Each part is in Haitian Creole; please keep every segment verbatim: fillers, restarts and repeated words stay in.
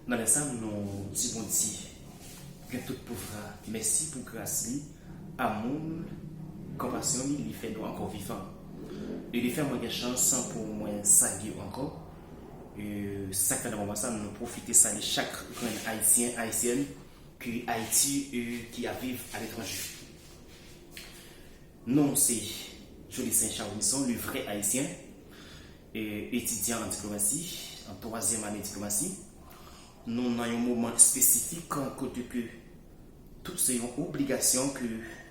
Nan lè sa, nou di Bondye, gen tout pouvwa, mèsi pou gras li, amou l, konpasyon li, li fè nou ankò vivan. E li fè mwen gen chans pou mwen salye w ankò. E sa k fè nan moman sa, nou pwofite salye chak grenn Ayisyen, Ayisyèn, ki Ayiti, e ki ap viv aletranje. Non, se Jolisen Charlison, le vrai Haïtien, e etidyan an diplomasi, an twazyèm ane diplomasi. Nou nan yon moman espesifik kote ke tout se yon obligasyon ke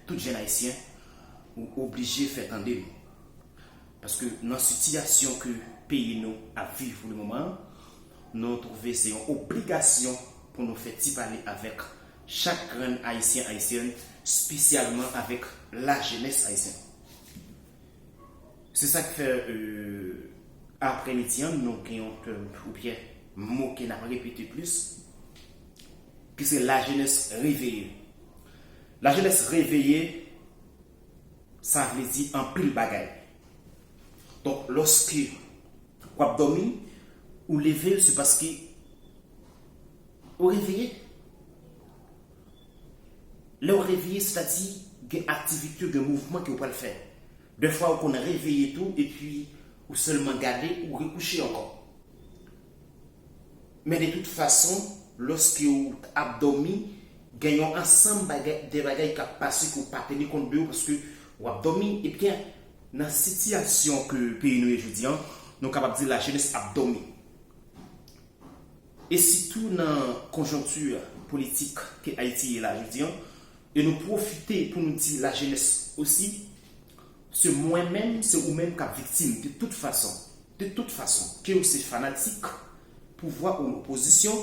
tout jèn ayisyen ou oblije fè tande nou. Paske nan sitiyasyon ke peyi nou ap viv pou le moman, nou twouve se yon obligasyon pou nou fè ti pale avèk chak grenn Ayisyen, Ayisyèn, espesyalman avèk lajenès ayisyèn. Se sa k fè, e, aprèmidi an, nou gen yon tèm oubyen mo ke n ap repete plis, ki se lajenès reveye. Lajenès reveye, sa vle di anpil bagay. Donk, lòske w ap dòmi, ou leve, se paske ou reveye. Lè w reveye, sètadi gen aktivite, gen mouvman ke w pral fè. Dèfwa, ou konn reveye tou, epi ou sèlman gade, ou rekouche ankò. Men de tout fason, lòske w ap dòmi, gen yon ansanm bagay, de bagay k ap pase ke w pa teni kont de yo, paske w ap dòmi, ebyen, nan sitiyasyon ke peyi nou ye jodi an, nou kapab di lajenès ap dòmi. E sitou nan konjonkti politik ke Ayiti ye la jodi an, e nou pwofite pou nou di lajenès osi, se mwen menm, se ou menm k ap viktim de tout fason. De tout fason, ke w se fanatik pouvwa ou opozisyon,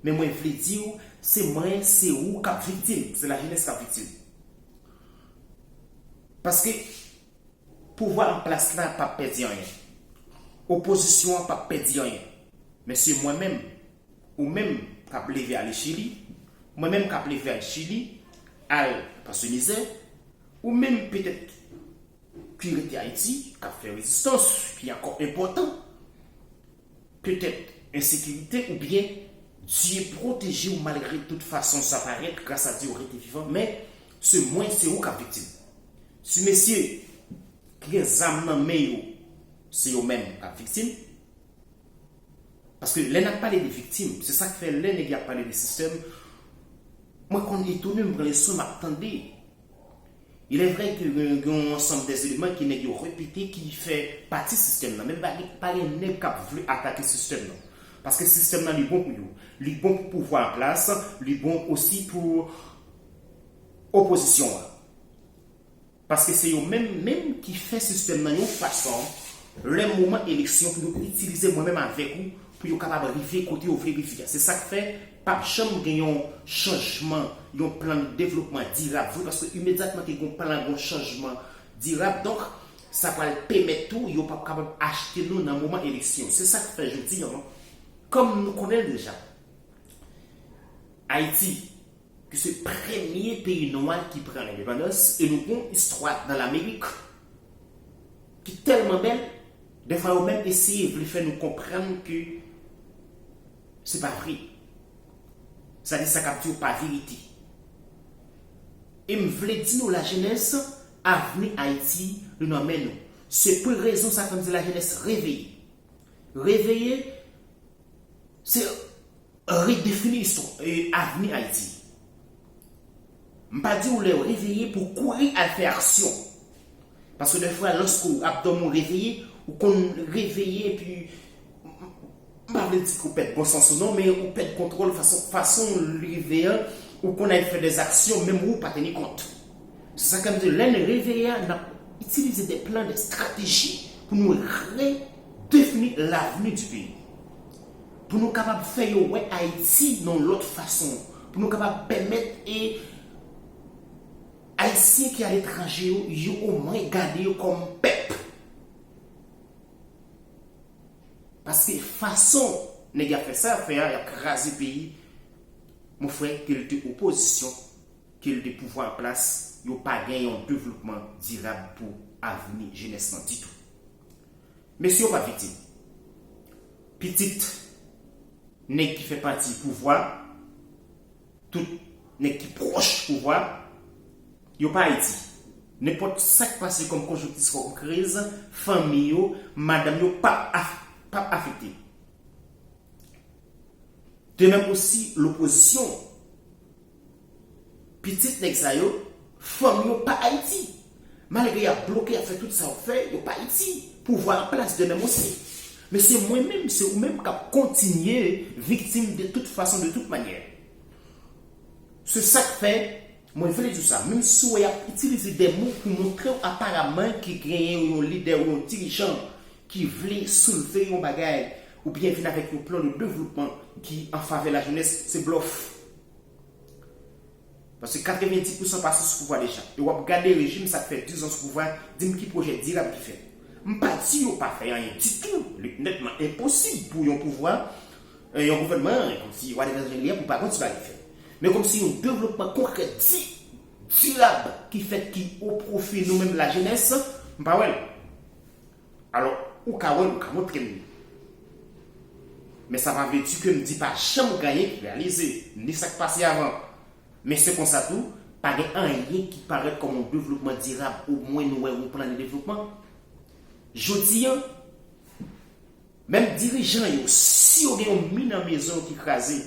men mwen vle di w, se mwen, se ou k ap viktim, se lajenès k ap viktim. Paske pouvwa an plas la p ap pèdi anyen. Opozisyon an p ap pèdi anyen. Men se mwen menm, ou menm k ap leve ale Chili, mwen menm k ap leve al Chili, al Pastè Mizè, ou menm petèt ki rete Ayiti, k ap fè rezistans, ki ankò enpòtan, petèt ensekirite, oubyen Dye pwoteje w malgre tout fason sa parèt, gras a Dye w rete vivan, men se mwen, se ou k ap viktim. Ti mesye ki gen zam nan men yo, se yo menm k ap viktim. Paske lè n ap pale de viktim, se sa k fè lè nèg y ap pale de sistèm, mwen konn etone, m pran leson, m ap tande. Il est vrai ke gen, gen yon ansanm de eleman ke nèg yo repete ki fè pati sistèm nan. Men pa gen, pa gen nèg k ap vle atake sistèm nan. Paske sistèm nan, li bon pou yo. Li bon pou pouvwa an plas, li bon osi pou opozisyon an. Paske se yo menm, menm ki fè sistèm nan yon fason, lè moman eleksyon pou yo itilize mwen menm avèk ou, pou yo kapab rive kote yo vle rive a. Se sa k fè p ap janm gen yon chanjman, yon plan de devlopman dirab vre, paske imedyatman ke gen yon plan, gen yon chanjman dirab, donk, sa pral pèmèt tou yo p ap kapab achte nou nan moman eleksyon. Se sa k fè jodi an, kòm nou konnen l deja, Ayiti, ki se premye peyi nwa ki pran lendepandans, e nou gen yon istwa nan Lamerik ki tèlman bèl, dèfwa yo menm eseye vle fè nou konprann ke se pa vre. Sa di sa k ap di yo pa verite. E m vle di nou, lajenès, avni Ayiti, li nan men nou. Se pou rezon sa fè m di lajenès reveye. Reveye, se redefini istwa, e, avni Ayiti. M pa di w lè w reveye pou w kouri al fè aksyon. Paske dèfwa, lòske w ap dòmi, w reveye, ou konn reveye, epi, m, m pa vle di ke w pèd bon sans ou non, men ou pèd kontwòl fason, fason w leve an, ou konn al fè dèzaksyon, menm ou pa teni kont. Se sa k fè m di, lè n reveye a, n ap itilize de plan, de strateji pou nou redefini lavni di peyi. Pou nou kapab fè yo wè Ayiti nan yon lòt fason. Pou nou kapab pèmèt e Ayisyen ki aletranje yo, yo omwen gade yo kòm pèp. Paske fason nèg y ap fè sa y ap fè a, y ap kraze peyi. Mon frè, ke l te opozisyon, ke l te pouvwa an plas, yo pa gen yon devlopman dirab pou avni jenès lan ditou. Mesye yo pa viktim. Pitit Nèg ki fè pati pouvwa, tout nèg ki pwòch pouvwa, yo pa Ayiti. Nenpòt sa k pase kòm konjonktis, kòm kriz, fanmi yo, madanm yo p ap af-, p ap afekte. De menm osi, lopozisyon, pitit nèg sa yo, fanmi yo pa Ayiti. Malgre y ap bloke, y ap fè tout sa y ap fè, yo pa Ayiti. Pouvwa an plas de menm osi. Men se mwen menm, se ou menm k ap kontinye viktim de tout fason, de tout manyè. Se sa k fè, mwen vle di w sa, menm si w wè y ap itilize de mo pou montre w aparaman ke genyen yon lidè ou yon dirijan ki vle soulve yon bagay oubyen vin avèk yon plan de devlopman ki an favè lajenès, se blòf. Paske katrevenndis pousan pase sou pouvwa deja. E w ap gade rejim sa k fè diz an sou pouvwa, di m ki pwojè dirab ki fèt. M pa di yo pa fè anyen ditou, li nètman enposib pou yon pouvwa, eh, yon gouvènman, kòmsi whatever jan li ye, pou pa gon ti bagay ki fèt. Men kòmsi yon devlopman konkrè, di-, dirab ki fèt, ki o pwofi nou menm lajenès, m pa wè l. Alò, ou ka wè l, ou ka montre m li. Men sa pa vle di ke m di pa janm gen anyen ki reyalize, ni sa k pase avan. Men se konsa tou, pa gen anyen ki parèt kòm yon devlopman dirab, omwen nou wè yon plan de devlopman. Jodi a, menm dirijan yo, si yo gen yon mi nan mezon yo ki kraze,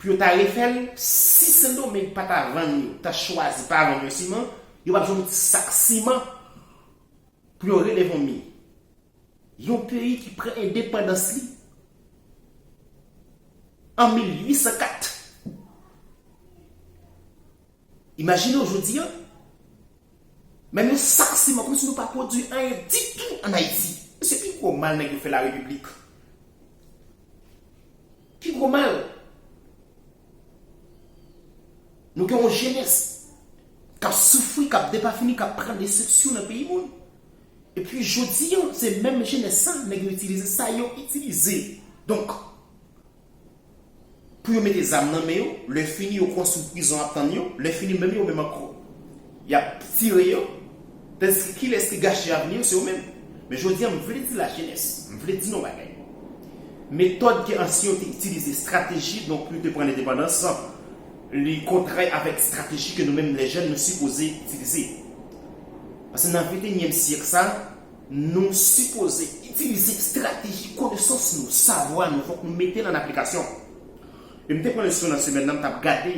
pou yo ta refè l, si Sendomeng pa ta vann yo, ta chwazi pa vann yo siman, yo p ap jwenn yon ti sak siman pou yo releve yon mi. Yon peyi ki pran endepandans li an mil uit san kat. Imajine w jodi a, menm yon sak siman, kòmsi nou pa pwodui anyen ditou ann Ayiti. Se pi gwo mal nèg yo fè larepiblik. Pi gwo mal. Nou gen yon jenès k ap soufri, k ap depafini, k ap pran desepsyon nan peyi moun. Epi jodi a, se menm jenès sa, nèg yo itilize sa, yo itilize. Donk, pou yo mete zam nan men yo, lè fini yo konstwi prizon ap tann yo, lè fini menm yo menm ankò, y ap tire yo, tandiske kilès ki gache avni yo, se yo menm. Men jodi a, m vle di lajenès, m vle di nou yon bagay. Metòd ke ansyen yo te itilize, estrateji, donk, pou yo te pran lendepandans, li kontrè avèk estrateji ke nou menm, lè jèn, nou sipoze itilize. Paske nan venteyinyèm syèk sa, nou sipoze itilize estrateji, konesans nou, savwa nou, fòk nou mete l an aplikasyon. E m te pran leson nan semèn nan, m t ap gade,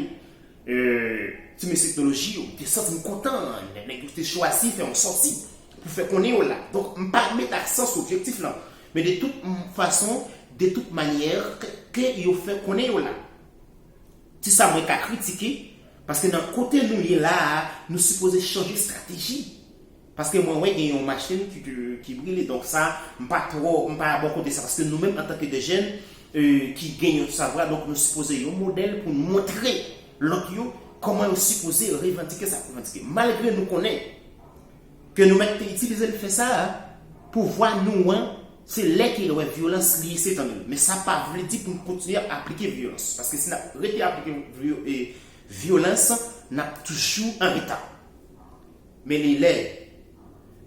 euh, ti mesye etnoloji yo, m te santi m kontan, nè-, nèg yo te chwazi fè yon sòti pou fè konnen yo la. Donk, m pa met aksan sou objektif lan, men de tout m-, fason, de tout manyè, ke, ke yo fè konnen yo la. Ti sa mwen ka kritike, paske nan kote nou ye la a, nou sipoze chanje estrateji. Paske mwen wè gen yon machin ki, ki, ki brile, donk sa, m pa twò, m pa bò kote sa, paske nou menm antanke de jèn, euh, ki gen yon savwa, donk nou sipoze yon modèl pou n montre lòt yo kòman yo sipoze revandike sa k revandike. Malgre nou konnen ke nou mèt te itilize l fè sa a, pouvwa nou an, se lè ke l wè vyolans li se tann li. Men sa pa vle di pou n kontinye ap aplike vyolans. Paske si n ap rete aplike vyo-, e, vyolans, n ap toujou an reta. Men li lè,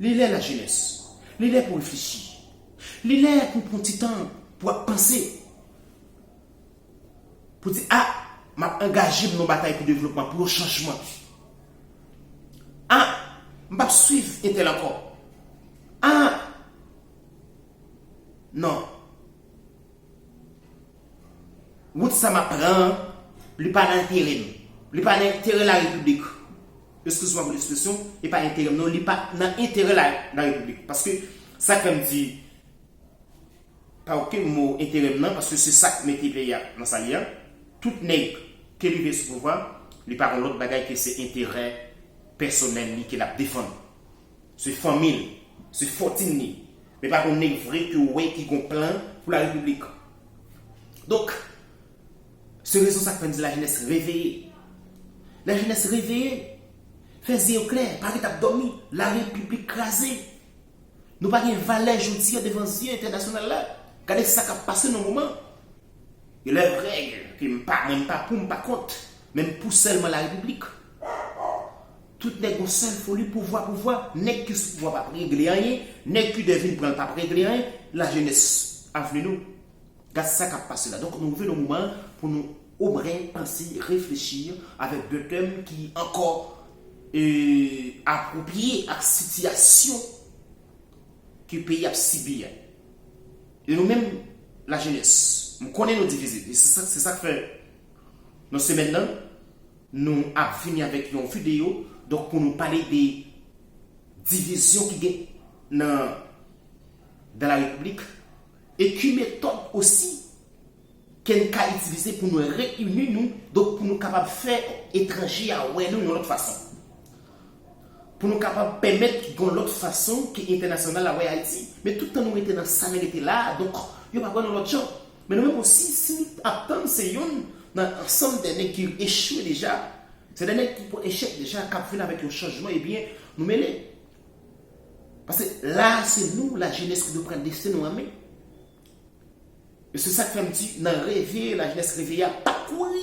li lè lajenès, li lè pou reflechi, li lè pou pran ti tan pou ap panse. Pou di, a, m ap angaje m nan batay pou devlopman, pou yon chanjman. A, m p ap swiv entèl ankò. A, non. Wout sa m ap pran an, li pa nan enterè m. Li pa nan enterè larepiblik. Eskize mwa pou lekspresyon, li pa enterè m non, li pa nan enterè la, larepiblik. Paske sa k fè m di, pa okenn mo enterè m nan, paske se sa k mete peyi a nan sa li a. Tout nèg ke li vle sou pouvwa, li pa gon lòt bagay ke se enterè pèsonèl li ke l ap defann. Se fanmi l, se fòtin li. Men pa gon nèg vre ke w wè ki gon plan pou larepiblik. Donk, se rezon sa k fè m di lajenès reveye. Lajenès reveye. Fè zye yo klè, pa ret ap dòmi. Larepiblik kraze. Nou pa gen valè jodi a devan zye entènasyonal la. Gade sa k ap pase nan moman. Il est vrai ke m pa, mwen m pa pou, m pa kont, men m pou sèlman larepiblik. Tout nèg gon sèl foli, pouvwa, pouvwa. Nèg ki sou pouvwa p ap regle anyen, nèg ki dwe vin pran l p ap regle anyen. Lajenès, avni nou. Gad sa k ap pase la. Donk, nou rive nan moman pou nou omwen panse, reflechi avèk de tèm ki ankò, e, apwopriye ak sitiyasyon ke peyi ap sibi a. E nou menm, lajenès, m konnen nou divize. E se sa, se sa k fè, nan semèn nan, nou ap vini avèk yon videyo, donk, pou nou pale de divizyon ki gen nan, dans la République, e ki metòd osi ke n ka itilize pou nou reyini nou, donk, pou nou kapab fè etranje a wè nou yon lòt fason. Pou nou kapab pèmèt gen yon lòt fason ke entènasyonal la wè Ayiti. Men tout tan nou rete nan sa n rete la a, donk, yo pa wè nou lòt jan. Men nou menm osi, si nou ap tann, se youn nan ansanm de nèg ki echwe deja, se de nèg ki pran echèk deja, k ap vin avèk yon chanjman, ebyen, nou mele. Paske la a, se nou, lajenès, ki dwe pran desten nou an men. E se sa k fè m di, nan reveye, lajenès reveye a, pa kouri.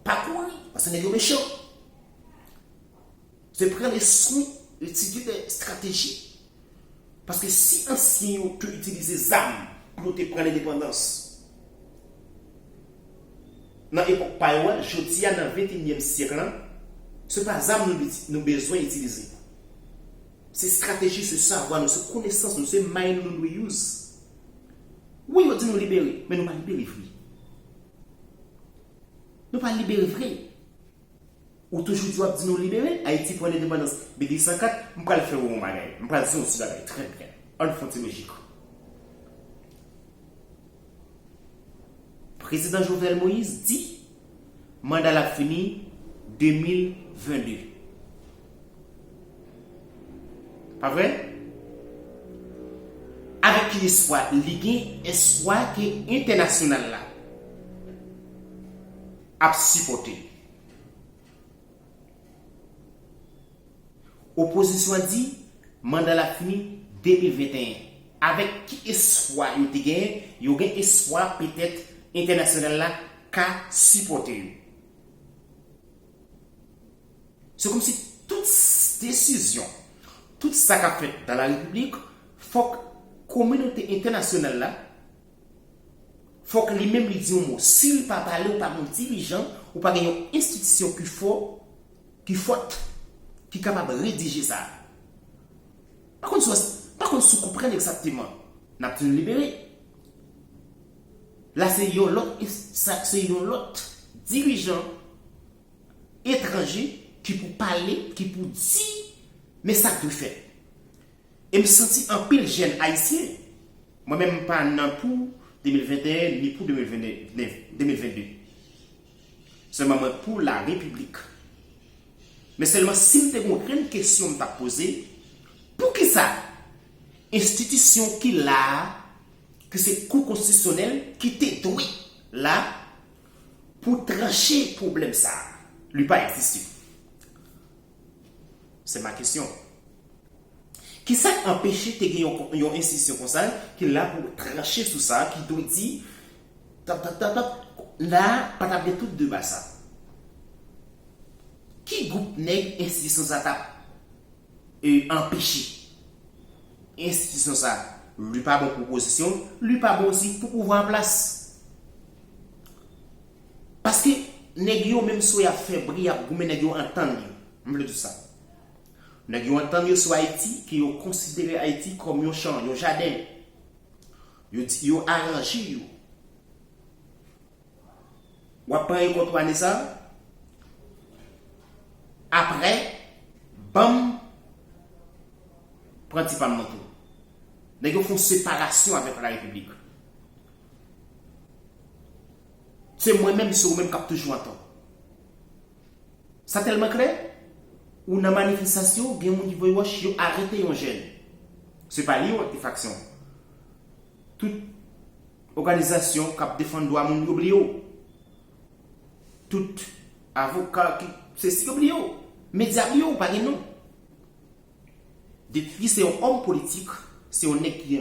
Pa kouri, paske nèg yo mechan. Se pran lespri, etidye de estrateji. Paske si ansyen yo te itilize zam pou yo te pran lendepandans nan epòk pa yo a, jodi a, nan ventenyèm syèk lan, se pa zam nou, nou bezwen itilize. Se estrateji, se savwa nou, se konesans nou, se may nou nou dwe use. Wi, yo di nou libere, men nou pa libere vre. Nou pa libere vre. Ou toujou di w ap di nou libere, Ayiti pran lendepandans. Bidi san kat, m pral fè w yon bagay. M pral di w yon ti bagay, trè byen. Ann fè yon ti lojik. Prezidan Jovenel Moïse di manda l ap fini de mil venn de. Pa vre? Avèk ki espwa? Li gen espwa ke entènasyonal la ap sipòte l. Opozisyon an di manda l ap fini de mil venteyen. Avèk ki espwa yo te genyen? Yo gen espwa petèt entènasyonal la ka sipòte yo. Se kòmsi tout s-, desizyon, tout sa k ap fèt dans la République, fòk kominote entènasyonal la, fòk li menm li di yon mo. Si l pa pale, ou pa gen yon dirijan, ou pa gen yon enstitisyon ki fò, ki fòt, ki kapab redije sa. Pa konn si w, pa konn si w konprann egzakteman. N ap di nou libere. La se yon lòt, sa, se yon lòt dirijan etranje ki pou pale, ki pou di, men sa k dwe fèt. E m santi anpil jèn ayisyen, mwen menm m pa nan pou de mil venteyen ni pou de mil venteyen, de mil venn de. Sèlman mwen pou la repiblik. Men sèlman si m te gen yon grenn kesyon m t ap poze, poukisa enstitisyon ki la a, ki se kou konstitisyonèl, ki te dwe la pou tranche pwoblèm sa a, li pa egziste? Se ma kesyon. Kisa k anpeche te gen yon, yon enstitisyon konsa ki la pou tranche sou sa, ki dwe di, tap, tap, tap, tap, la, pa t ap gen tout deba sa? Ki gwoup nèg enstitisyon sa t ap, e, anpeche? Enstitisyon sa, li pa bon pou opozisyon, li pa bon osi pou pouvwa an plas. Paske nèg yo, menm si y ap fè bri, y ap goumen, nèg yo antann yo. M vle di sa. Nèg yo antann yo sou Ayiti, ke yo konsidere Ayiti kòm yon chan, yon jaden. Yo di, yo aranje yo. W ap pran rekòt ou ane sa a. Apre, ban m pran ti pa m nan tou. Nèg yo fè yon separasyon avèk la repiblik. Se mwen menm, se ou menm k ap toujou antann. Sa tèlman klè, ou nan manifestasyon, gen moun ki voye wòch, yo arete yon jèn. Se pa li yo, te faksyon. Tout òganizasyon k ap defann dwa moun, yo bliye w. Tout avoka ki, se si yo bliye w. Medya bliye w, ou pa gen non. Depi se yon òm politik, se yon nèg ki,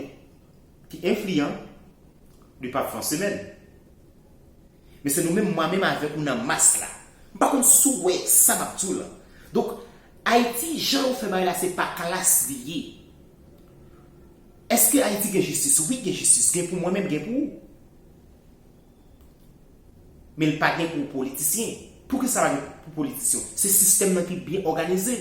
ki enfliyan, li p ap fè yon semèn. Men se nou menm, mwen menm avèk ou nan mas la. M pa konn si w wè sa m ap di w la. Donk, Ayiti, jan yo fè bagay la, se pa klas li ye. Èske Ayiti gen jistis? Wi, gen jistis. Gen pou mwen menm, gen pou ou. Men l pa gen pou politisyen. Poukisa pa gen pou politisyen? Se sistèm nan ki byen òganize.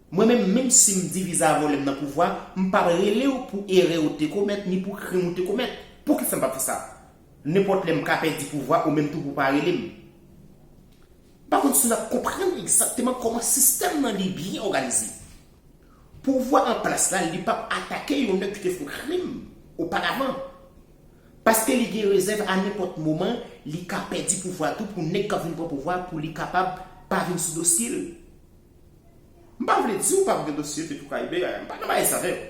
Mwen menm, menm si m divize avè w lè m nan pouvwa, m p ap rele w pou erè ou te komèt, ni pou krim ou te komèt. Poukisa m p ap fè sa? Nenpòt lè m ka pèdi pouvwa, ou menm tou pou pa rele m. M pa konn si n ap konprann egzakteman kòman sistèm nan li byen òganize. Pouvwa an plas la, li p ap atake yon nèg ki te fè yon krim oparavan. Paske li gen rezèv, a nenpòt moman, li ka pèdi pouvwa tou pou nèg k ap vin pran pouvwa pou li kapab pa vin sou dosye l. M pa vle di w pa gen dosye ke tou ka rive, m pa nan bagay sa avè w.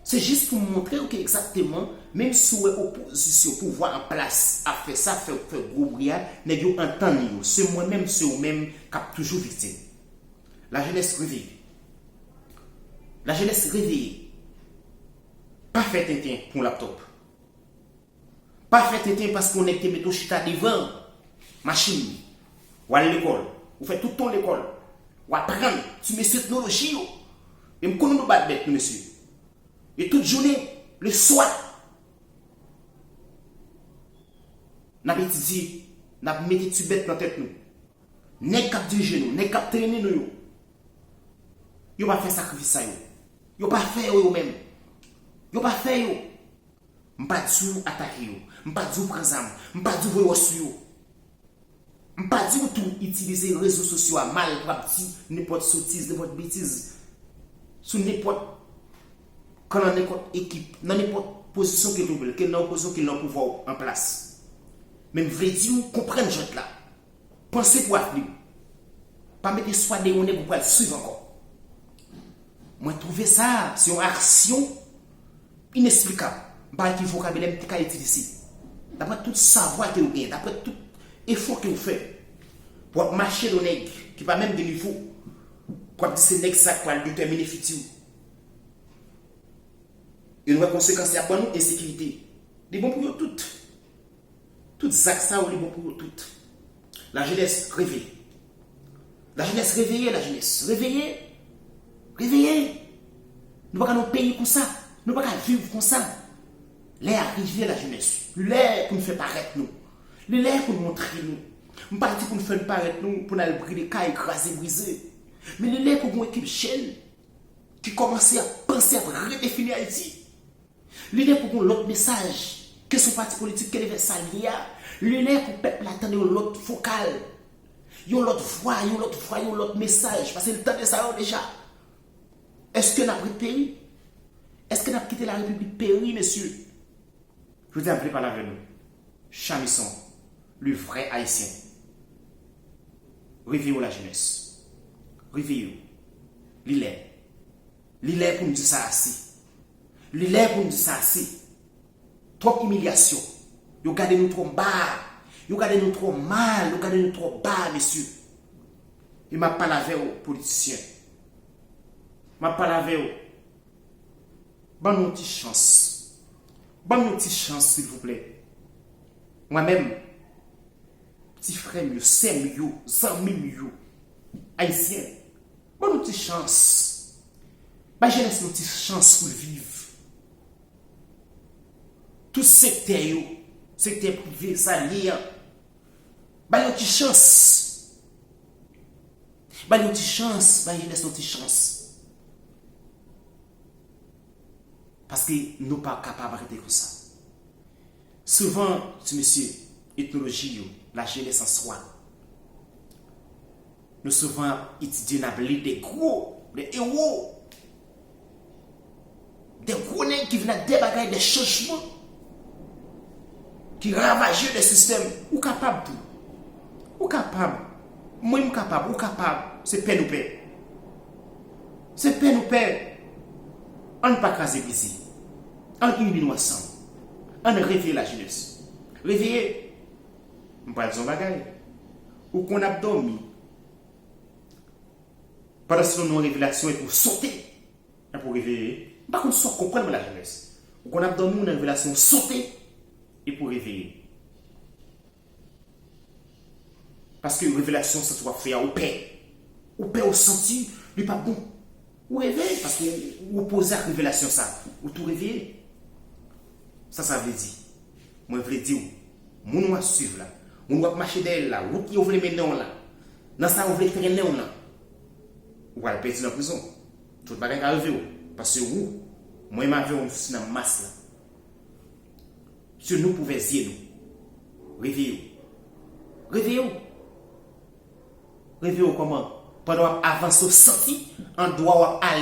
Se jis pou m montre w ke egzakteman, menm si w wè opozisyon, pouvwa an plas ap fè sa, fè, fè gwo bri a, nèg yo antann yo. Se mwen menm, se ou menm k ap toujou viktim. Lajenès reveye. Lajenès reveye. Pa fè tenten pou yon laptòp. Pa fè tenten paske yon nèg te mete w chita devan machin li. W al lekòl. Ou fè tout tan w lekòl. W aprann ti mesye etnoloji yo. E m konnen nou bat bèt nou mesye. E tout jounen, leswa, n ap etidye, n ap mete ti bèt nan tèt nou. Nèg k ap dirije nou, nèg k ap trennen nou yo, yo pa fè sakrifis sa yo. Yo pa fè yo yo menm. Yo pa fè yo. M pa di w atake yo. M pa di w pran zam. M pa di w voye wòch sou yo. M pa di w tou itilize rezo sosyo a mal pou ap di nenpòt sotiz, nenpòt betiz sou nenpòt kan, nan nenpòt ekip, nan nenpòt pozisyon ke l twouve l, ke l nan opozisyon, ke l nan pouvwa an plas. Men m vle di w konprann jwèt la. Panse pou avni w. Pa mete espwa de yon nèg ou pral swiv ankò. Mwen twouve sa, se yon aksyon inesplikab. M pa wè ki vokabilè m te ka itilize. Daprè tout savwa ke w genyen, daprè tout efò ke w fè, pou w ap mache do nèg ki pa menm gen nivo w, pou w ap di se nèg sa k pral detèmine fiti w. E nou wè konsekans y ap ban nou, ensekirite. Li bon pou yo tout. Tout zak sa yo, li bon pou yo tout. Lajenès, reveye. Lajenès, reveye, lajenès, reveye. Reveye. Nou pa ka nan yon peyi konsa. Nou pa ka viv konsa. Lè a rive, lajenès. Li lè pou n fè parèt nou. Li lè pou n montre nou. M pa di pou n fè n parèt nou, pou n al brile kay, kraze, brize. Men li lè pou gen yon ekip jèn ki kòmanse ap panse, ap redefini Ayiti. Li lè pou gen yon lòt mesaj, ke se yon pati politik, kèlkeswa sa l ye a. Li lè pou pèp la tande yon lòt vokal, yon lòt vwa, yon lòt vwa, yon lòt mesaj, paske l tande sa yo deja. Èske n ap ret peri? Èske n ap kite larepiblik peri, mesye? Jodi a, m vle pale avè nou. Chamison, le vrai Haïtien. Reveye w, lajenès. Reveye w. Li lè. Li lè pou n di sa ase. Li lè pou n di sa ase. Twòp imilyasyon. Yo gade nou twò ba. Yo gade nou twò mal. Yo gade nou twò ba, mesye. E m ap pale avè w, politisyen. M ap pale avè w. Ban nou yon ti chans. Ban m yon ti chans, silvouplè. Mwen menm, ti frè m yo, sè m yo, zanmi m yo, ayisyen, ban nou ti chans. Bay jenès nou ti chans pou l viv. Tout sektè yo, sektè prive, sa l ye a, bay yo ti chans. Bay yo ti chans, bay jenès nou ti chans. Paske nou pa kapab rete konsa. Souvan, ti mesye, etnoloji yo, lajenès an swa, nou souvan ap etidye, n ap li de gwo, de ewo, de gwo nèg ki vin ak de bagay, de chanjman ki ravaje de sistèm. Ou kapab tou. Ou kapab. Mwen, m kapab. Ou kapab. Se pè nou pè. Se pè nou pè. Ann pa kraze brize. Ann ini nou ansanm. Ann reveye lajenès. Reveye. M pral di w yon bagay. Ou konn ap dòmi. Pandan se yon revelasyon epi w sote. Epi w reveye. M pa konn si w ap konprann mwen, lajenès. Ou konn ap dòmi, w nan revelasyon, w sote epi w reveye. Paske revelasyon sa w ap fè a, ou pè. Ou pè, ou santi li pa bon. Ou reveye paske ou, ou opoze ak revelasyon sa. Ou tou reveye. Sa sa vle di? Mwen vle di w, moun w ap swiv la, Moun w ap mache dèyè l la, wout yo vle mennen w la, nan sa yo vle trennen w nan, ou pral pèdi nan prizon. Tout bagay ka rive w. Paske ou, mwen m avè w, nou soti nan mas la. Se nou k ouvè zye nou. Reveye w. Reveye w. Reveye w kòman? Pandan w ap avanse, w santi andwa w ap ale.